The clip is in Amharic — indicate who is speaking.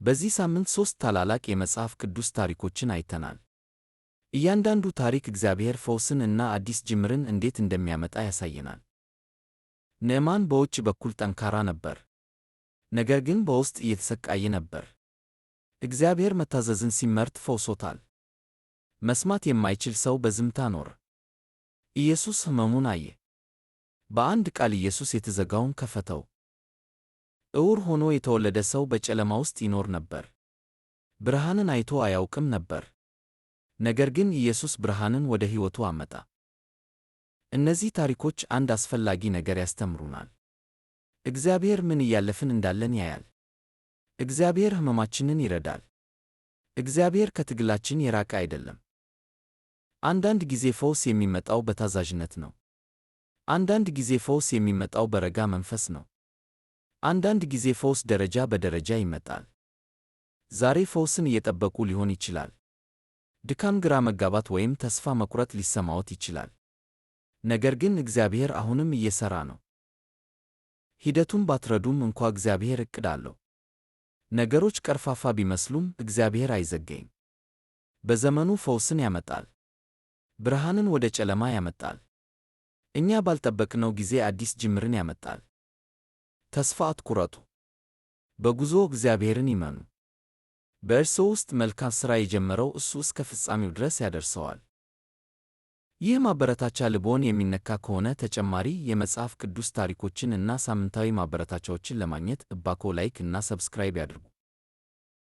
Speaker 1: በዚህ ሳምንት ሦስት ታላላቅ የመጽሐፍ ቅዱስ ታሪኮችን አይተናል። እያንዳንዱ ታሪክ እግዚአብሔር ፈውስን እና አዲስ ጅምርን እንዴት እንደሚያመጣ ያሳየናል። ንዕማን በውጭ በኩል ጠንካራ ነበር፣ ነገር ግን በውስጥ እየተሰቃየ ነበር። እግዚአብሔር መታዘዝን ሲመርጥ ፈውሶታል። መስማት የማይችል ሰው በዝምታ ኖረ። ኢየሱስ ሕመሙን አየ። በአንድ ቃል ኢየሱስ የተዘጋውን ከፈተው። ዕውር ሆኖ የተወለደ ሰው በጨለማ ውስጥ ይኖር ነበር። ብርሃንን አይቶ አያውቅም ነበር። ነገር ግን ኢየሱስ ብርሃንን ወደ ሕይወቱ አመጣ። እነዚህ ታሪኮች አንድ አስፈላጊ ነገር ያስተምሩናል። እግዚአብሔር ምን እያለፍን እንዳለን ያያል። እግዚአብሔር ሕመማችንን ይረዳል። እግዚአብሔር ከትግላችን የራቀ አይደለም። አንዳንድ ጊዜ ፈውስ የሚመጣው በታዛዥነት ነው። አንዳንድ ጊዜ ፈውስ የሚመጣው በረጋ መንፈስ ነው። አንዳንድ ጊዜ ፈውስ ደረጃ በደረጃ ይመጣል። ዛሬ ፈውስን እየጠበቁ ሊሆን ይችላል። ድካም፣ ግራ መጋባት ወይም ተስፋ መቁረጥ ሊሰማዎት ይችላል። ነገር ግን እግዚአብሔር አሁንም እየሠራ ነው። ሂደቱን ባትረዱም እንኳ እግዚአብሔር ዕቅድ አለው። ነገሮች ቀርፋፋ ቢመስሉም እግዚአብሔር አይዘገይም። በዘመኑ ፈውስን ያመጣል። ብርሃንን ወደ ጨለማ ያመጣል። እኛ ባልጠበቅነው ጊዜ አዲስ ጅምርን ያመጣል። ተስፋ አትቁረጡ። በጉዞ እግዚአብሔርን ይመኑ። በእርስዎ ውስጥ መልካም ሥራ የጀመረው እሱ እስከ ፍጻሜው ድረስ ያደርሰዋል። ይህ ማበረታቻ ልብዎን የሚነካ ከሆነ ተጨማሪ የመጽሐፍ ቅዱስ ታሪኮችን እና ሳምንታዊ ማበረታቻዎችን ለማግኘት እባክዎ like እና subscribe ያድርጉ።